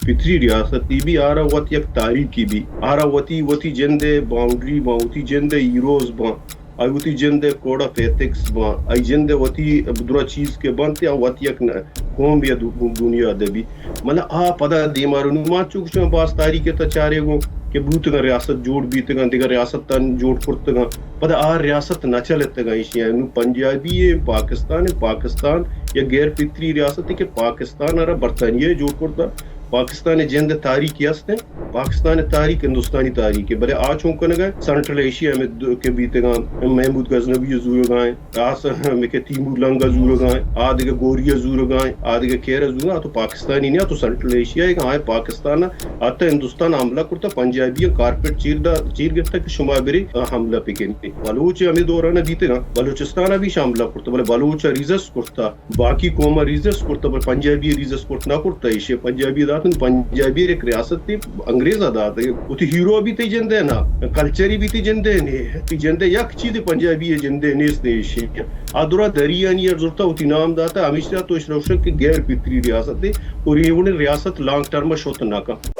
پتری ریاستی بی، آرا وت یک تاریخی بی، آرا وتی، وتی جند ءِ باؤنڈری باں، وتی جند ءِ ہیروز باں، آئی وتی جند ءِ کوڈ آف ایتھکس باں، آئی جند ءِ وتی درا چیز کہ بنت، آ وت یک ن-، قوم یا دو-، بنیاد بی۔ مطلب آ پدا دیما رو نوں ما چو گوشاں باز تاریخ ءِ تہا چارے گوں کہ بوتگاں ریاست جوڑ بیتگاں، دگہ ریاستاں جوڑ کرتگاں، پدا آ ریاست نہ چلتگاں ایشی ءَ۔ نوں پنجابی ءِ پاکستان ءِ، پاکستان یک غیر پتری ریاستے کہ پاکستان ءَ را برطانیہ ءَ جوڑ کرتا، پاکستان ءِ جند ءِ تاریخ است انت، پاکستان ءِ تاریخ ہندوستانی تاریخ ءِ، بلے آ چون کنگ ءَ سینٹرل ایشیا ءَ ہمے د-، کہ بیتگاں، محمود غزنوی ءَ زورگا انت، آس ہمے کہ تیمور لنگ ءَ زورگا انت، آ دگہ گوری ءَ زورگا انت، آ دگہ کیر ءَ زورگا انت، آ تو پاکستانی نہ، آ تو سینٹرل ایشیا ءِ، آ پاکستان ءَ حتی ہندوستان ءَ حملہ کرتا، پنجابی ءَ کارپیٹ چیر دا-، چیر گپتا کہ شما برے، آ، حملہ بکن۔ بلوچ ہمے دوران ءَ بیتگاں، بلوچستان ءَ بھی حملہ کرتا، بلے بلوچ ءَ ریزسٹ کرتا۔ باقی قوم ءَ ریزسٹ کرتا، بلے پنجابی ءَ ریزسٹ کرت نہ کرتا، ایشی ءَ پنجابی ءَ دات، پنجابی ءَ یک ریاستے انگریز ءَ دات۔ وتی ہیرو بھی تئی جند ءَ نہ، کلچر بھی تئی جند ءَ نے، تئی جند ءَ یک چیز پنجابی ءِ جند ءَ نیست ایشی ءَ۔ آ درا دریانی ءَ زرتا وتی نام داتا، ہمیشہ تو اش روشن کہ غیر پتری ریاستے اور یہ وڑیں ریاست لانگ ٹرم ءَ شت نہ کن۔